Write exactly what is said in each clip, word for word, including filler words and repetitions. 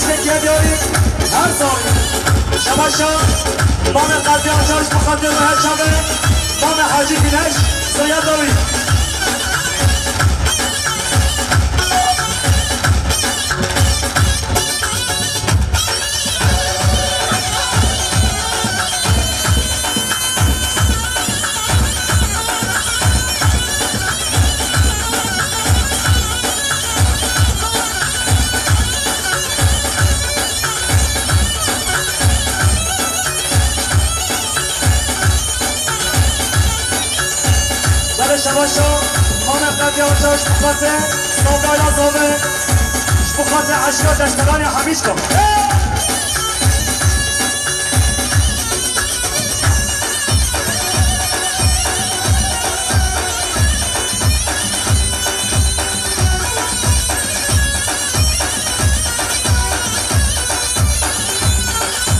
Şekiye diyarî her sal. Şebaşa Mame Qelbî Acar ji bo xatirê Meher Çabe, Mame Hacî Güneş, Sirya Dawî. Belê şebaşa Mame Qelbî Acar ji bo xatirê Sabra Lazavê, ji bo xatirê eşîra Deştelanê Hemîşka.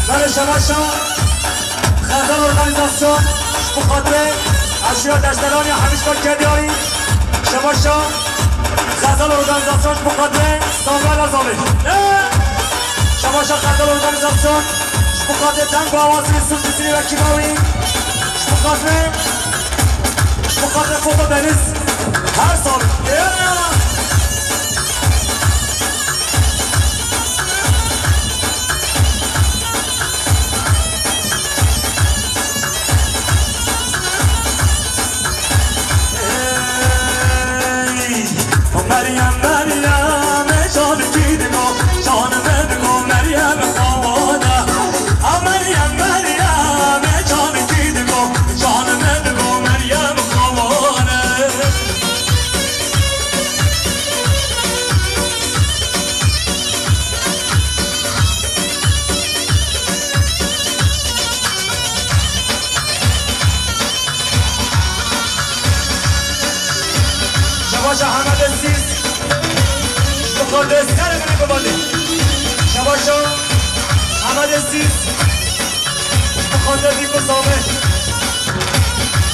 Belê şebaşa Xezal Organîzasyon ji bo xatirê eşîra Deştelanê Hemîşka Kediyarî. Şebaşa Xezal Organîzasyon ji bo xatirê Sabra Lazavê. Şebaşa Xezal Organîzasyon ji bo xatirê deng û awazî Yusuf Cizîrî ve Kîmawî. Ji bo xatirê, ji bo xatirê Foto Deniz. Her sal. Ey, Meryem, Meryem, ê can kî digo, canime digo, Meryem xawana. A Meryem, Meryem, ê can kî digo, canime digo, Meryem xawana. Şebaşa Hemedê Sîs. Ji bo xatirê serê min ê bibandî. Şebaşa Hemedê Sîs. Ji bo xatirê Bîk û Zavê.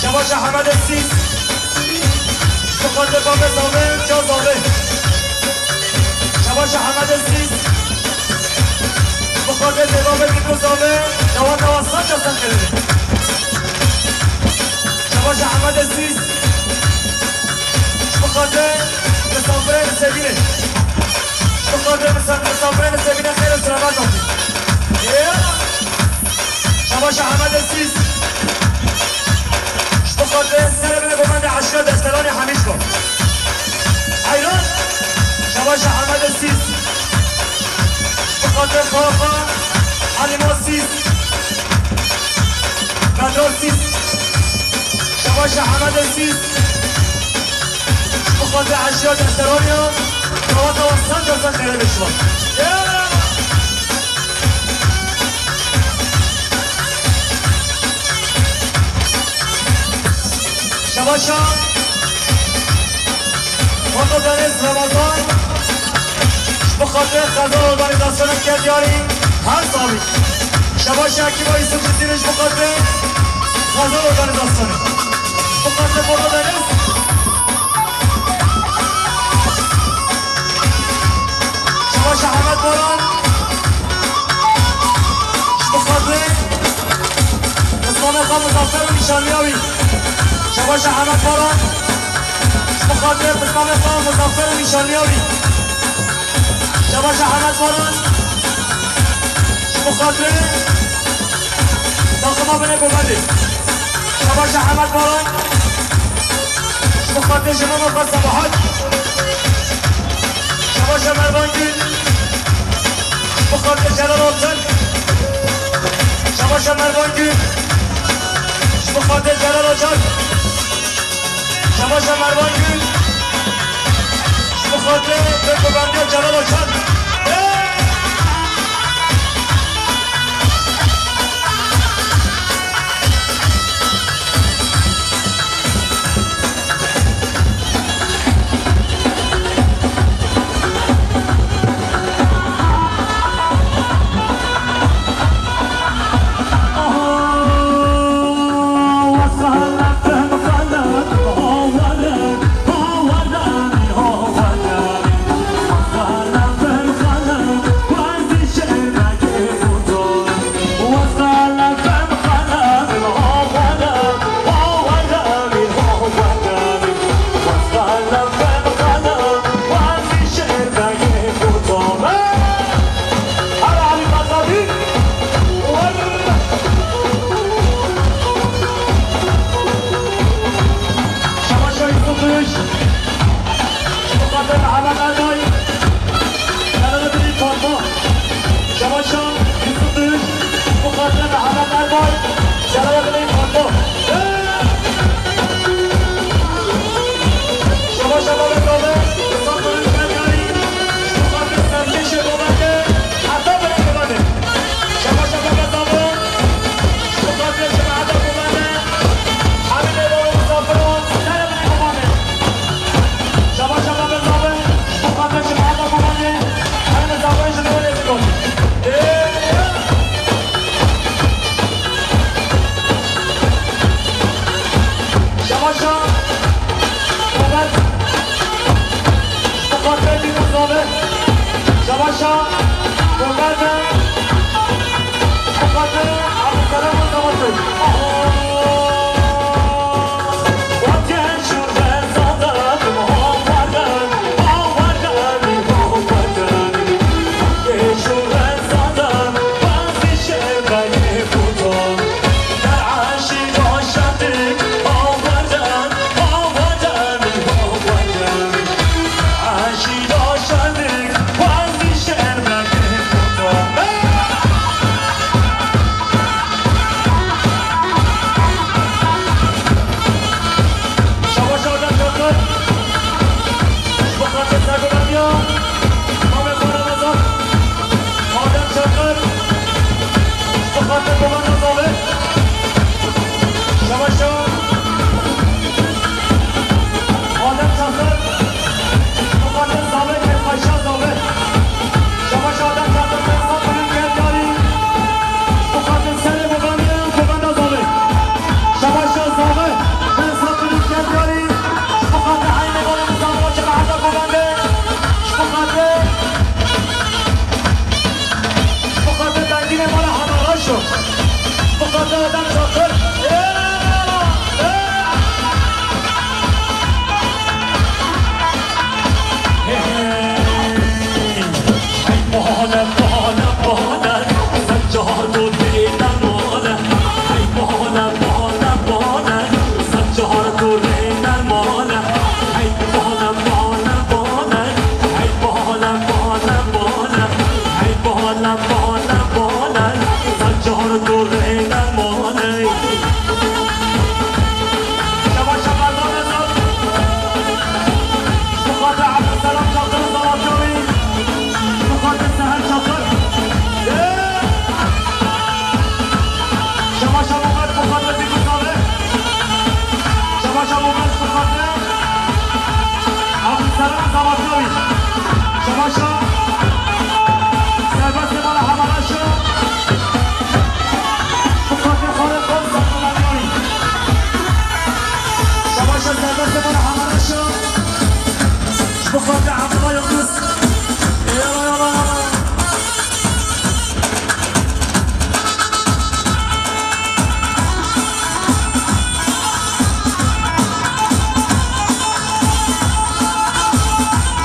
Şebaşa Hemedê Sîs. Ji bo xatirê Bavê Zavê, Ca Zavê. Şebaşa Hemedê Sîs. Ji bo xatirê Dêvabê Bîk û Zavê, dawa dawa saça Senqerê. Şebaşa Hemedê Sîs. Ji bo xatirê misafirê Nisêbînê. Ji bo xatirê misa-, misafirê Nisêbînê xêr û selamet hatî. Ê! Şebaşa Hemedê Sîs. Ji bo xatirê serê min ê bibendê eşîra Deştelanê Hemîşko. Heyran. Şebaşa Hemedê Sîs. Ji bo xatirê Xaxa Helîma Sîs. Bedra Sîs. Şebaşa Hemedê Sîs. Ji bo xatirê eşîra Deştelanê ya. Dawa dawa saça Senqerê bê şima. Şebaşa Foto Deniz Ramazan. Ji bo xatirê Xezal Organîzasyonê Kediyarî her salî. Şebaşa Ekîba Yusuf Cizîrî ji bo xatirê Xezal Organîzasyonê. Ji bo xatirê Foto Deniz. Şebaşa Hemed Baran. Ji bo xatirê pismamê xwe Muzaffer û nîşanliya wî. Şebaşa Hemed Baran. Ji bo xatirê pismamê xwe Muzaffer û nîşanliya wî. Şebaşa Hemed Baran. Ji bo xatirê taxima binê Govendê. Şebaşa Hemed Baran. Ji bo xatirê jimama xwe Sebahat. Şebaşa Mervan Gül. Ji bo xatirê Celal Altan. Şebaşa Mervan Gül. Ji bo xatirê Celal Altan. Şebaşa Mervan Gül. Ji bo xatirê vê Govendiya Celal Altan. Şabaşa, Muqadde, Muqadde, Abdülselam Mustafa. Şabaş Adem Çakır. Ji bo xatir sergovendiya mamê xwe Ramazan. Adem Çakır. Ji bo xatir govenda zavê. Şabaş Adem Çakır. Ji bo xatir zavê, kêfxweşiya zavê. Şabaş Adem Çakır, pênc sed milyon kêf yarî. Ji bo xatir serê govendê û govenda zavê. Şabaş Adem zavê, pênc sed milyon kêf yarî. Ji bo xatir eynê mala Nizam Roçê, heta govendê. Ji bo xatir, ji bo xatir benzînê mala Hemaraşo. Ji bo xatir Adem Çakır. Ê! Ê! Şabaş Şaban Damezal. Ji bo xatir Abdulselam Çakır, Zalatyawi. Ji bo xatir Seher Çakır. Şabaş Abuber, ji bo xatir Dîkû Zavê. Şabaş Abuber, ji bo xatir Abdulselam Zalatyawi. Şabaş Serbestê mala Hemaraşo. Ji bo xatir Xalid Xal Zalatyawi. Şabaş Serbestê mala Hemaraşo. Ji bo xatir Abdullah Yıldız. Yala, yala, yala.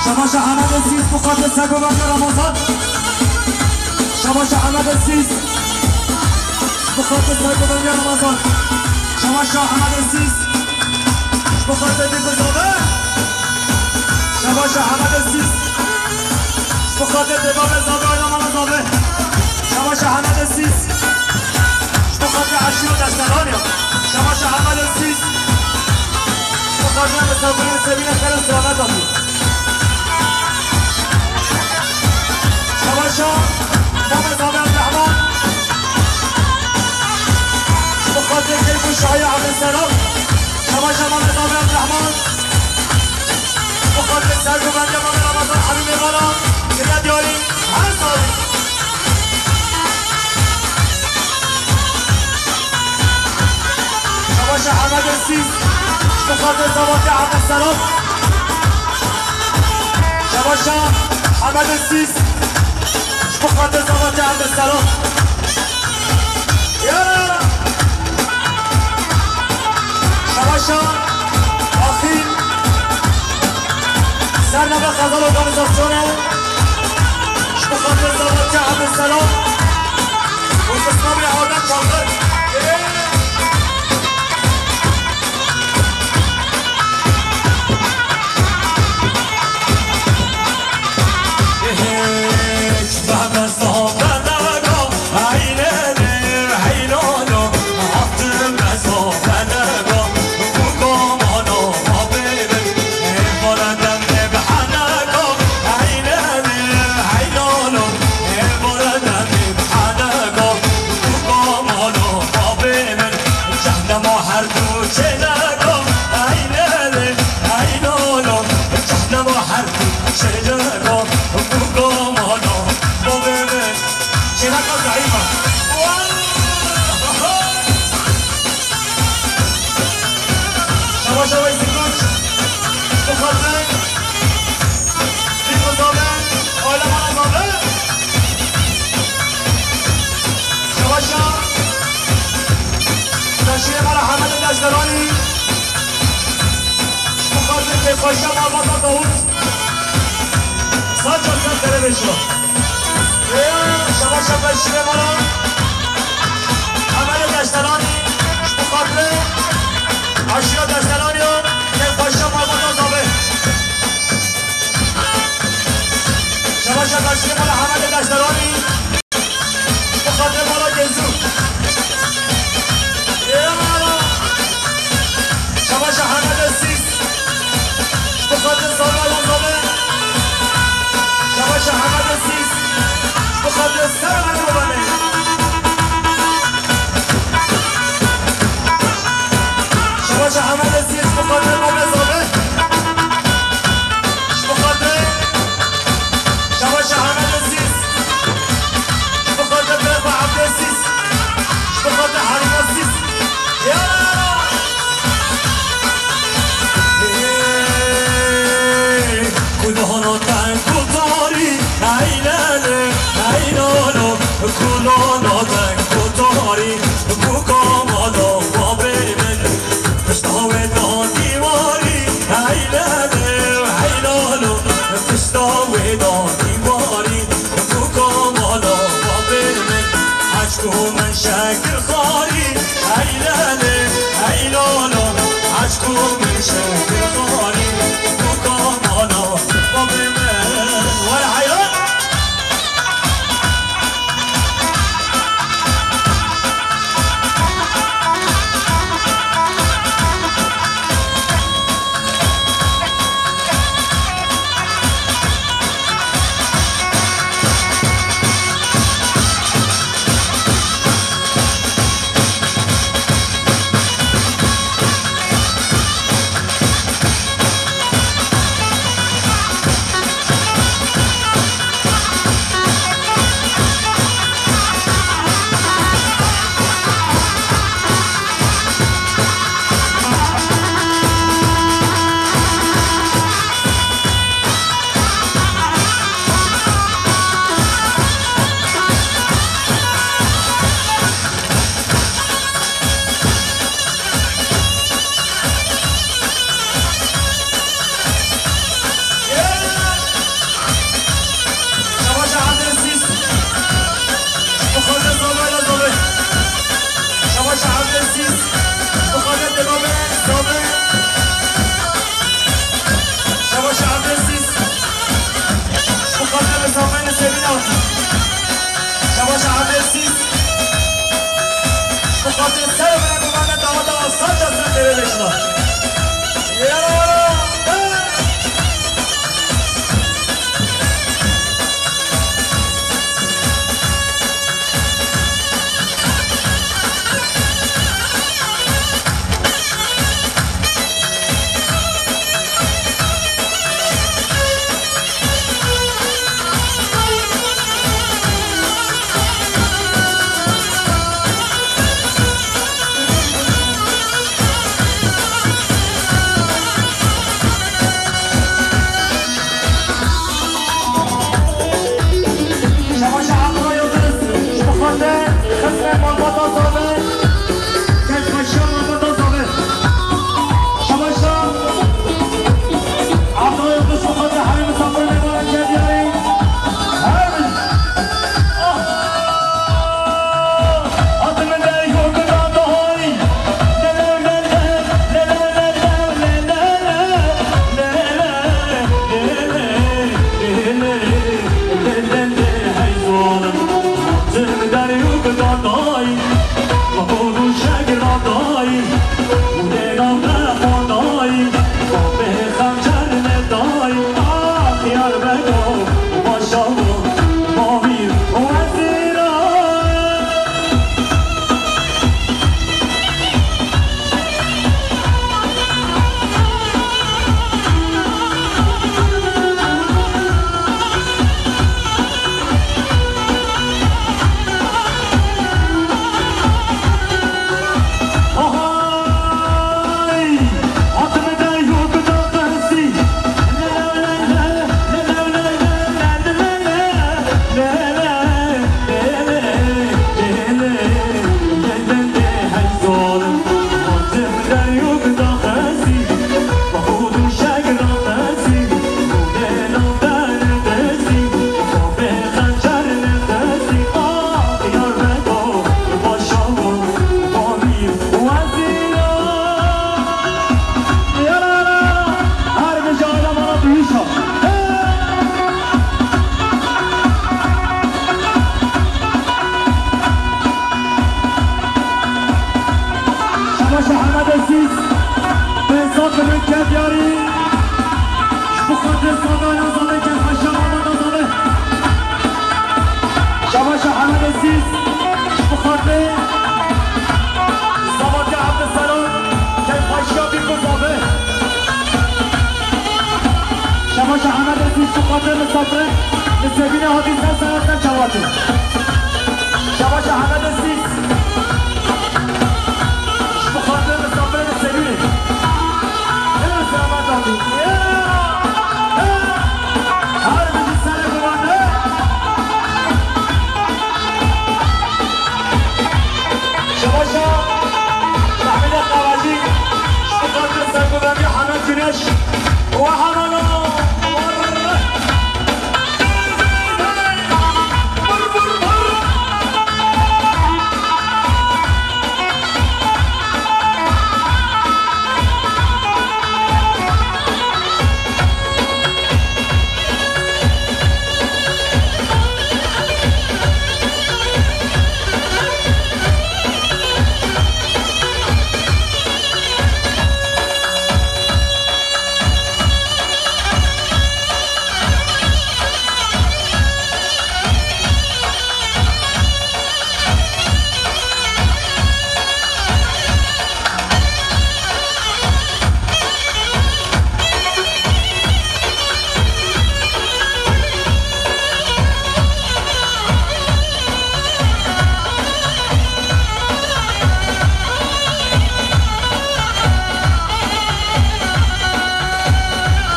Şabaşa Hemedê Sîs, ji bo xatir sergovendiya Ramazan. Şabaşa Hemedê Sîs. Ji bo xatir sergovendiya Ramazan. Şabaşa Hemedê Sîs. Ji bo xatir Dîkû Zavê. Şabaşa Hemedê Sîs. Ji bo xatir Dêbabê Zavê, Ayna Mala Zavê. Şabaşa Hemedê Sîs. Ji bo xatir Eşîro Desteranê. Şabaşa Hemedê Sîs. Ji bo xatir misafirên Sevînê xêr û selamet hatî. Şabaşa Mamê Zavê Abdurehman. Ji bo xatir keyf û şahiya Abdulselam. Şabaşa Mamê Zavê Abdurehman. Ji bo xatir sergovendiya Mamê Ramazan Elî Mêvala kiriye diyarî. Her sal. Şabaşa Hemedê Sîs. Ji bo xatir Zavatê Abdulselam. Şabaşa Hemedê Sîs. Ji bo xatir Zavatê Abdulselam. Ya! Şabaşa Axîn. Sernava Xezal Organizasyonê. Ji bo xatir Zavatê Abdulselam. Û Xisnavê Adem Çakir. Paşa Malbata Davut. Saça ser tere beşo. Şabaşa beşire mala. Hemelê Deştelanî. Ji bo xatirê aşîra Deştelanî yo. Kek Paşa Malbata Zabe. Şabaşa beşire mala Hemelê Deştelanî. Ji bo xatirê mala Gezû. Ê mala. Şabaşa Hemedê Sîs. Ji bo xatirê Zarwa Lozanê. Şabaşa Hemedê Sîs. Ji bo xatirê ser Hemedê Lozanê. Şabaşa Hemedê Sîs, ji bo xatirê Mamê Zabe. Ji bo xatirê Şabaşa Hemedê Sîs. Ji bo xatirê Berfa Ebdê Sîs. Ji bo xatirê Herîma Sîs. Ya! Kulona teng û tarî, ey lele, ey lolo. Kulona teng û tarî, bûka mala babê min. Pişta wê da dîwarî, hey lele, hey lalo. Pişta wê da dîwarî, bûka mala babê min. Hez ku min şekil xwarî, hey lele, hey lalo. Hez ku min şekil xwarî, bûka mala babê min. Were heyran. Aziz, ji bo xatirê Zavatê Evdiselam, keyfxweşiya bîr ku zabe. Şebaşa Hemed Aziz, ji bo xatirê misafirin, li Sebînê hatî ser sera ser çavatê. Şebaşa Hemed Aziz, ji bo xatirê misafirin li Sebînê. Ê, selamet hatî. Ê, ê. Her bijî serê bivan be. Şebaşa Mehmedê Qevacî, ji bo xatir sergovendiya Hemed Güneş û hemala.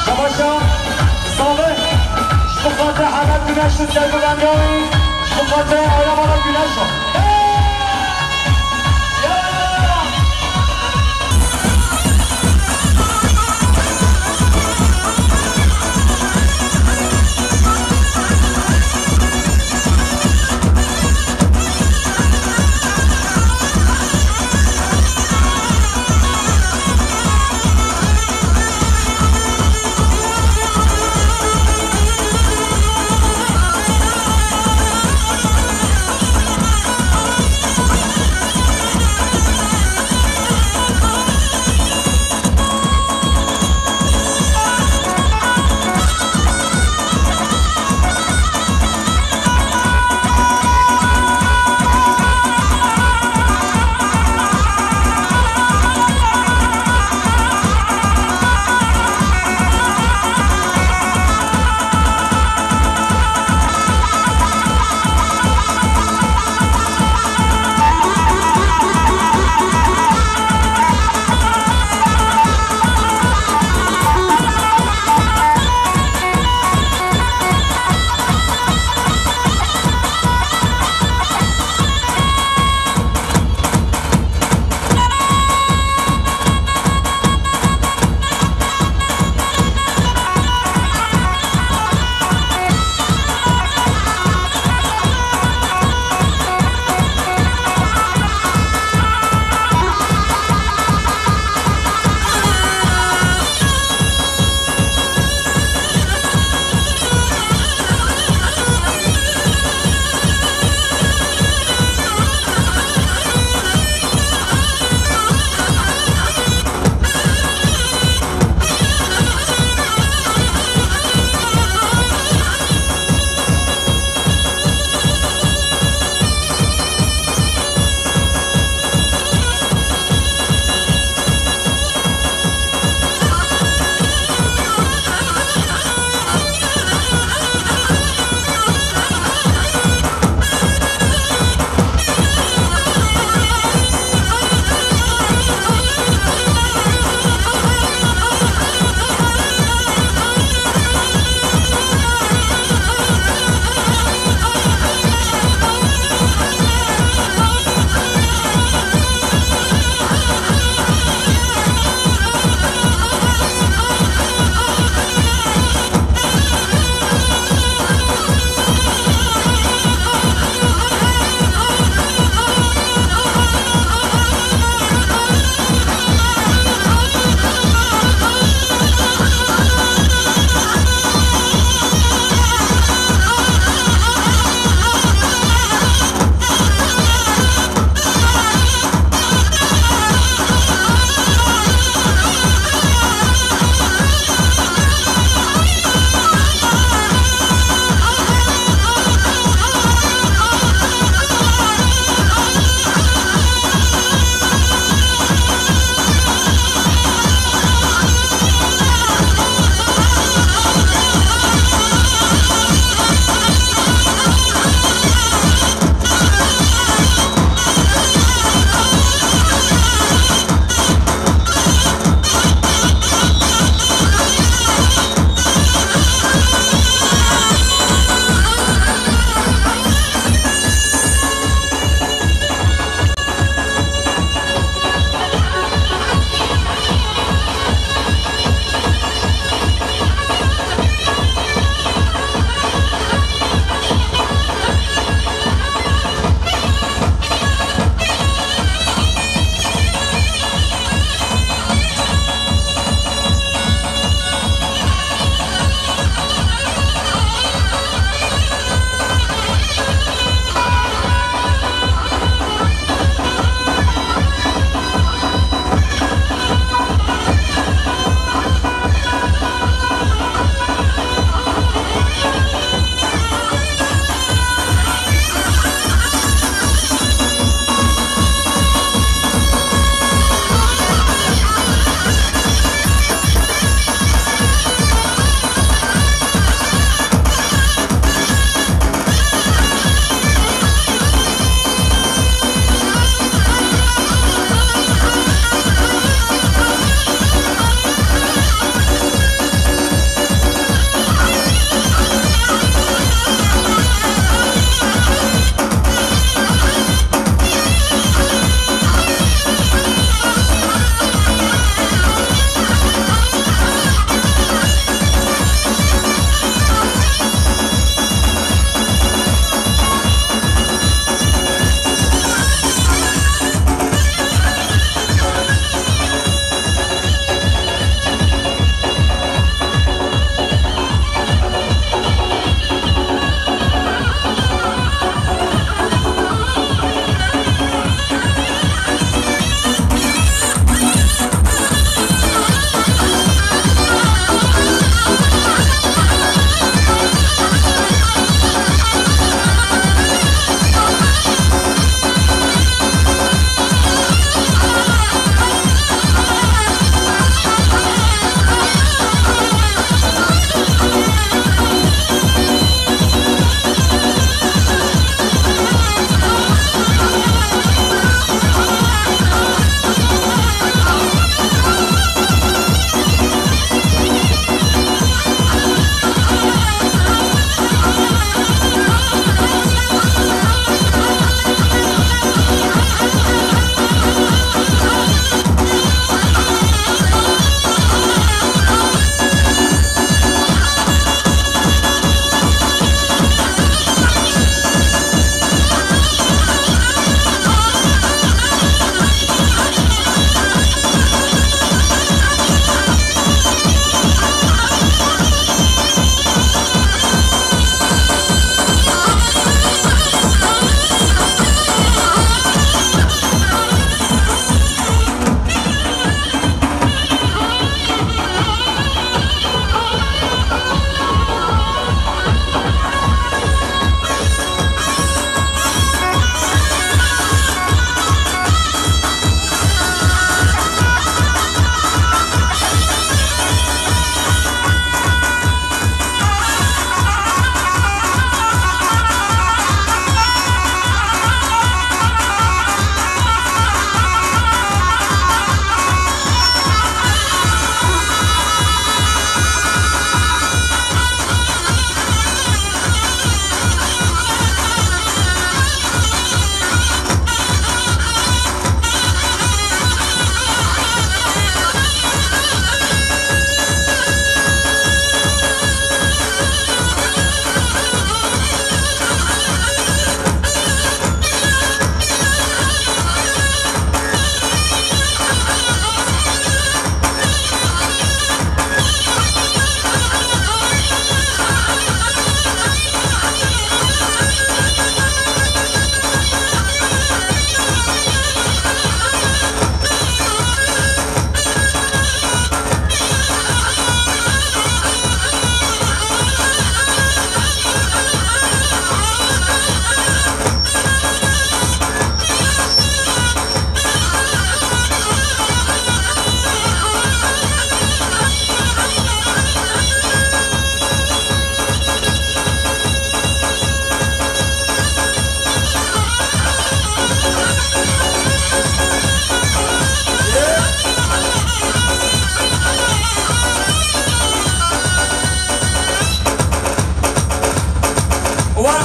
Şebaşa Salih, ji bo xatirê Hemed Güneş û sergovendiya wî, ji bo xatirê Ayramala Güneş e.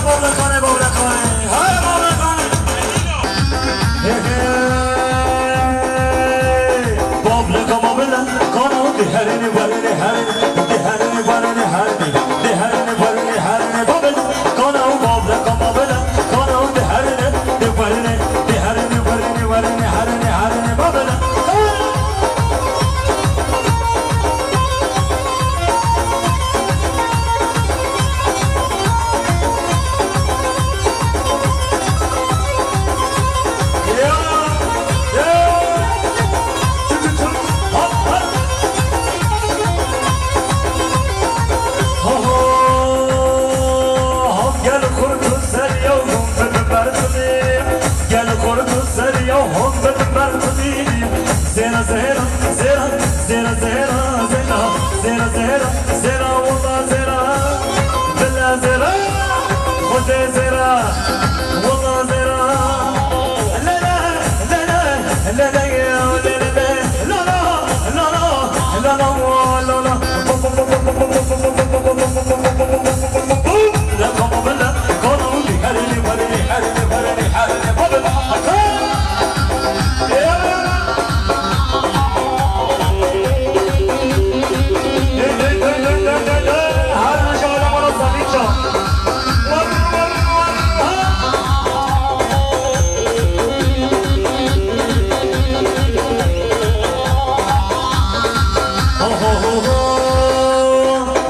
Bablekane, bablekane, hey bablekane. Hey, hey. Bableka, bablekana, di herine, verine, herine, di herine, verine, herine, di herine, verine, herine, bablekana, bableka, bablekana, di herine, di verine, di herine, verine, verine, herine, herine, bablekana. Gel xurt û ser ya hûn bin ber xidî. Gel xurt û ser ya hûn bin ber xidî. Zêra, zêra, zêra, zêra, zêra, zêra, zêra, zêra, zêra, wela zêra, bila zêra, xwedê zêra, wela zêra. Lele, lele, lele, lele, lele, lala, lala, lala, lala.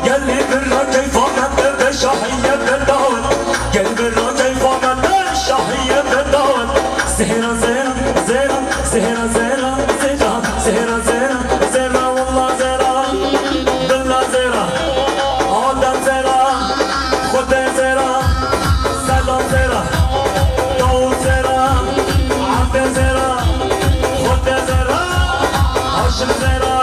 Gelî birra keyfa me bide şahiyê bidawin. Gelî birra keyfa me bide şahiyê bidawin. Zehra, zehra, zehra, zehra, zehra, zehra, zehra, zehra, zehra, wela zehra, bila zehra, Adem zehra, Xwedê zehra, Selam zehra, Dawûd zehra, Ebdê zehra, Xwedê zehra, Haşim zehra.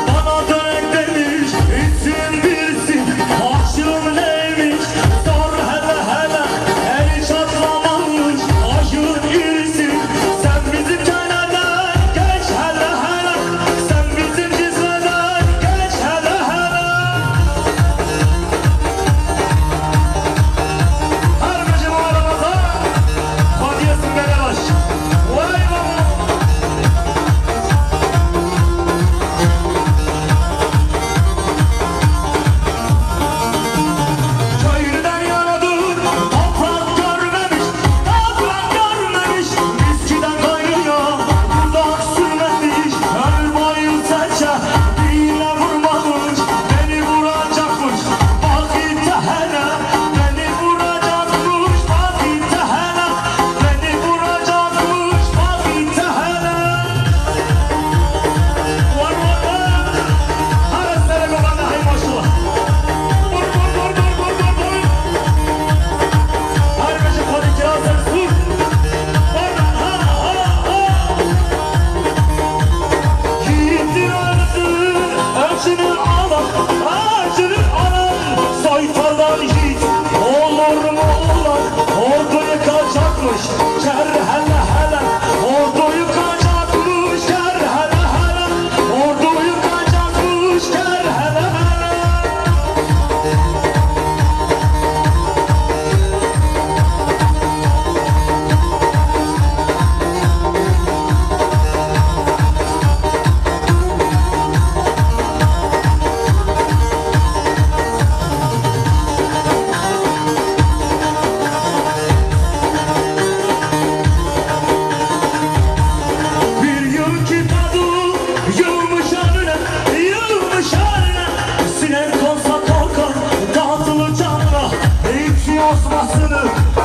Bana dönek demiş, isim bilsin, başım neymiş, sor hele hele, el çatlamamış, aşığın iyisi, sen bizim çeneden geç hele hele, sen bizim çizmeden geç hele hele. Her gece bu arabada Fadiye Sünger Yavaş. Vay baba. Köylüden yana dur, toprak görmemiş, toprak görmemiş. Miskiden kaynıyor, dudak sürmemiş. Ömür boyu saça iğne vurmamış. Beni vuracakmış, bak itti hele. Beni vuracakmış, bak itti hele. Beni vuracakmış, bak itti hele. Vur, vur, vur. Her sene babana hay maşallah. Vur, vur, vur. Her beşi Kadir Kiraz Ersoy. Vur, ha, ha, ha. Yiğittir artık, acını alan, acını alan. Soytardan yiğit olur mu ulan? Ordu yıkacakmış, ker hele hele. Ordu yıkacakmış, ker hele hele. Ordu yıkacakmış, ker hele hele.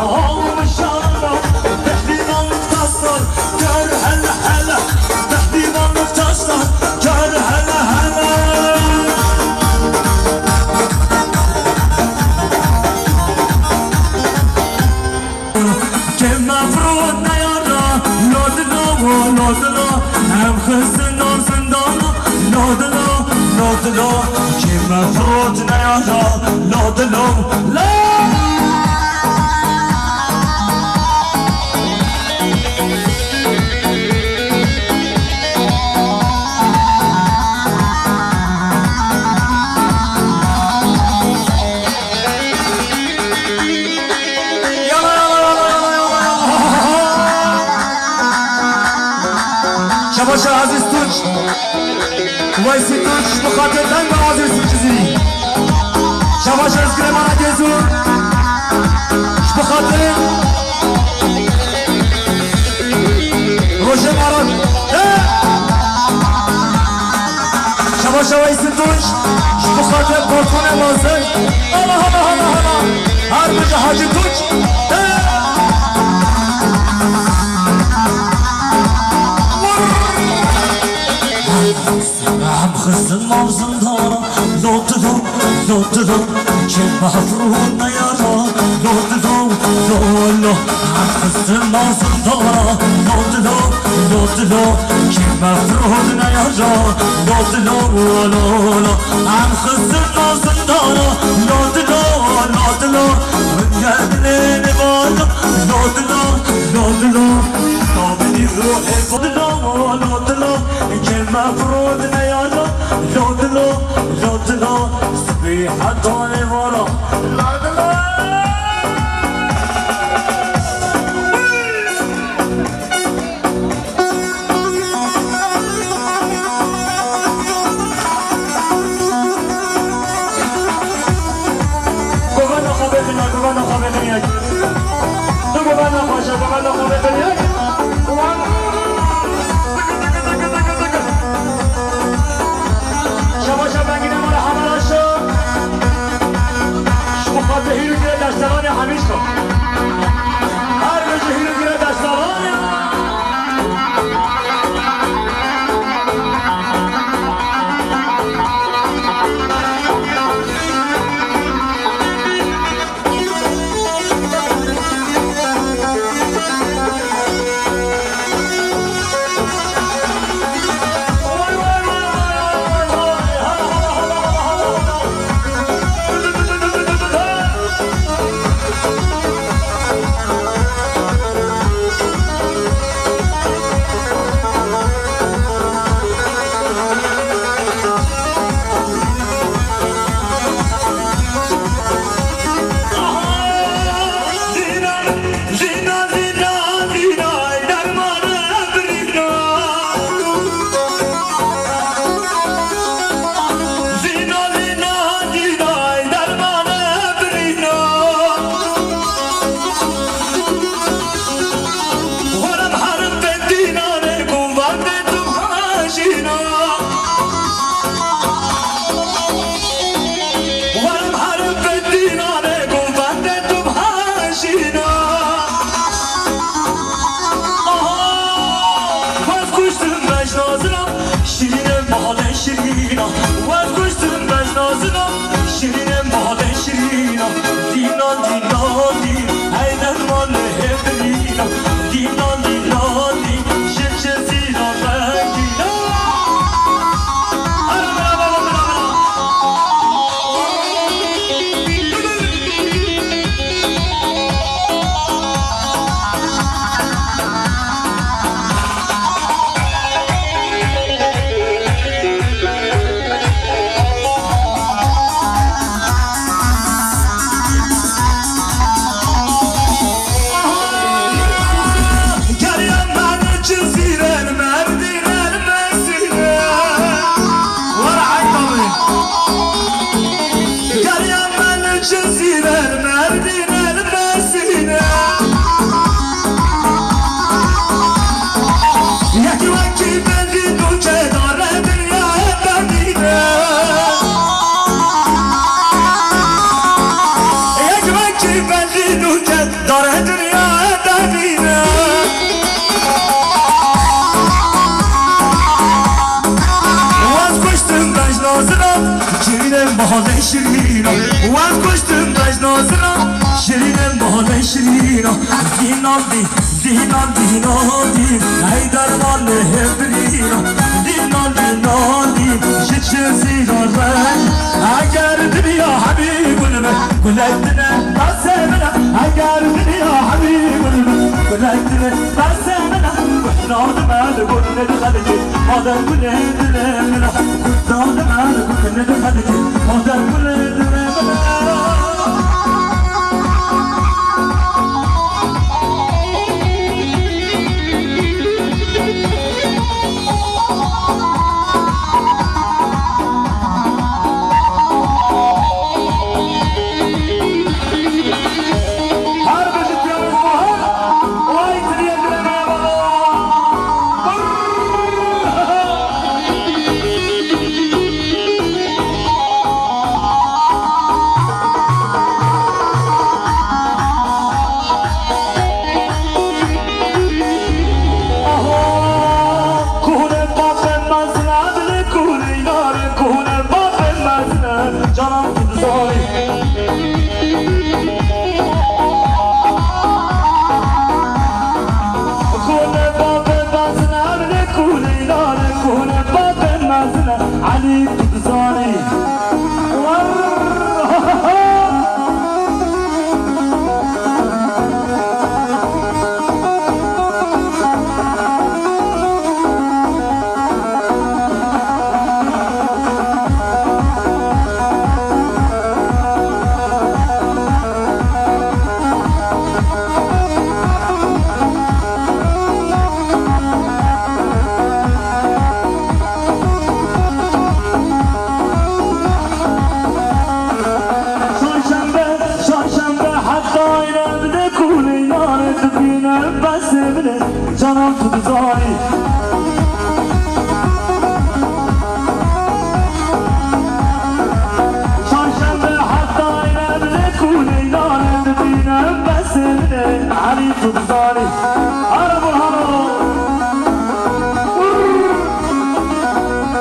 Almışana, tehdîdan taşlar, gör hele hele. Tehdîdan taşlar, gör hele hele. Kême firot neyara, lo dilo, lo dilo. Em xistin nav zindana, lo dilo, lo dilo. Kême firot neyara, lo dilo, lo. Şabaş Aziz Tunç. Weysî Tunç, bi xatir deng ve Aziz Cizîrî. Şabaş ez girêmana Gêzû. Ji bi xatir Rojê Baran. He! Şabaş Weysî Tunç. Ji bi xatir Kortonê Mazin. Hala, hala, hala, hala. Her bije Hacî Tunç. He! Em xistin nav zindana, lo dilo, lo dilo, çê mefrûn neyara, lo dilo, lo, lo. Em xistin nav zindana, lo dilo, lo dilo, çê mefrûn neyara, lo dilo, lo, lo. Em xistin nav zindana, lo dilo, lo dilo, min gerdinê nêvana, lo dilo, lo dilo, navî ruhê xwe dilo, lo dilo. Kême firot neyara, lo dilo, lo dilo, sibî heta êvara, lo dilo. Govenda xwe bêxîne, govenda xwe bêxîne, Dare dinya demîne. Wez kuştim bejna zina, şirînim bahane şirîna. Wez kuştim bejna zina, şirînim bahane şirîna. Zînan dî, zînan dînan dî, ey derman lê hevdilîna. Zînan dînan dî, ji çi zînan reng. Eger dinya hemî gul be, gulek dine, bes e min e. Eger dinya hemî gul be, gulek dine, bes e min e. Gul dane me, gul ne dixelike, madem gulê dilê min e. Gul dane me, gul ne dixelike, madem gulê dilê min e. Her bijî piyano bahar, ay tiriye bire bire baba. Kuhune bapê mezne, dilê kuhune inare, kuhune bapê mezne, canan tu dizanî. Kuhune bapê mezne, dilê kuhune inare, kuhune bapê mezne, Elî tu dizanî. Çarşembe, çarşembe heta yine bide kulî nane dibîne besê bide canan tu dizanî. Çarşembe heta yine bide kulî nane dibîne besê bide Elî tu dizanî. Ara Burhano.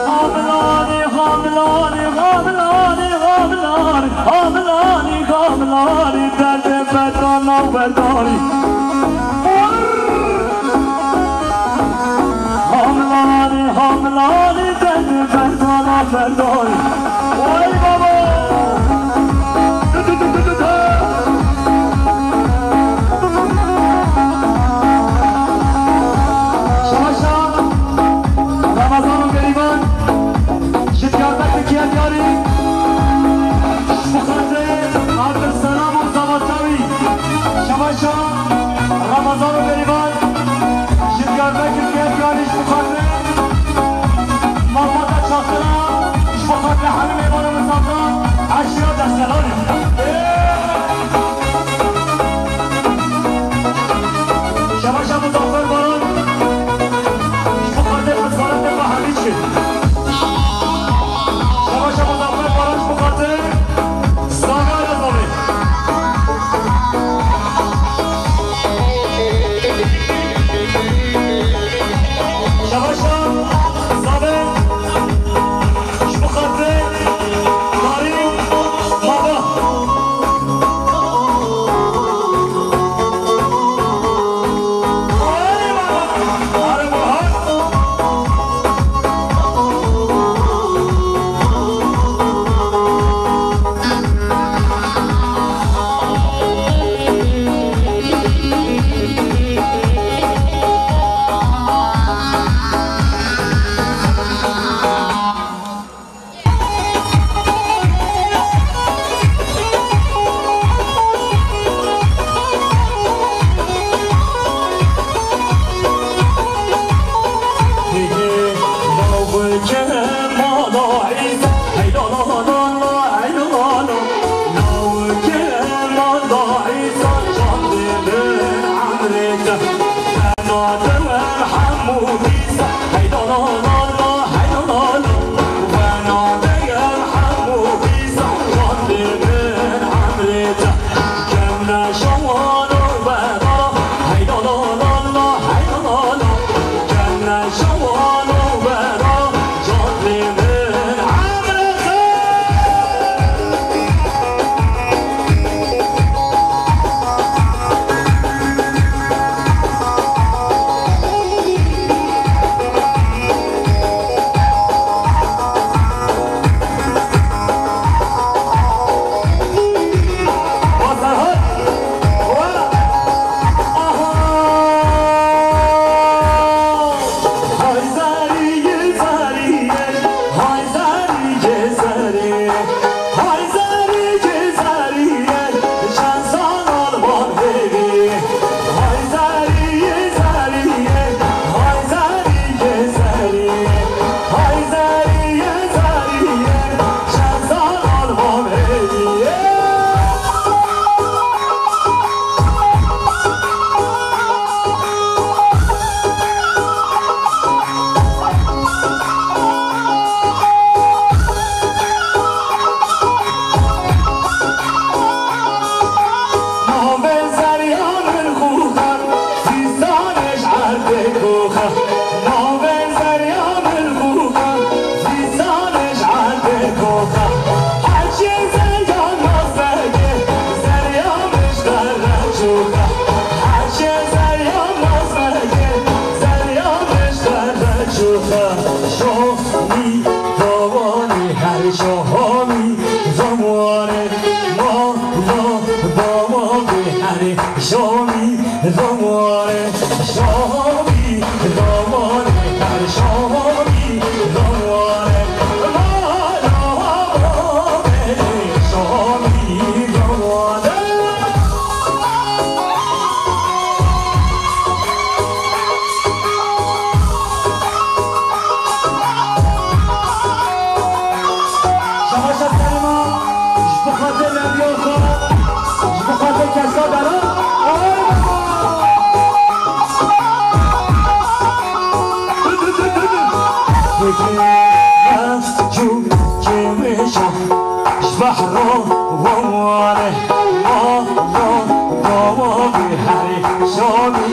Hamilani, hamilani, hamilani, hamilani, hamilani, hamilani, derdê berdan nav berdanî. Hamilani, hamilani, derdê berdan nav berdanî. Vay baba! Şaşa, Ramazan û Gerîban, ji Diyarbekir Kiryatiyarî, ji bo xatirê Nadir Selam û Zavatawî. Şaşa, Ramazan û Gerîban, ji Diyarbekir Kiryatiyarî, ji bo xatirê Malbata Çaxira, ji bo xatirê hemî mêvan û misafiran, eşîra Destelanê. Şebaşa Muzaffer Baran, ji bo xatirê Xizanetê xwe hemî çi. Şebaşa Muzaffer Baran, ji bo xatirê Zana Elazabê. Şebaşa Zabe, ji bo xatirê Tarî Baba. Şabaşa Selîma, ji bo xatir nebiya xwe, ji bo xatir kesa dera. Ay baba! Dikine cû kêmişa, ji behra wan ware, ma, ma, ma, ma, bi herî şamî,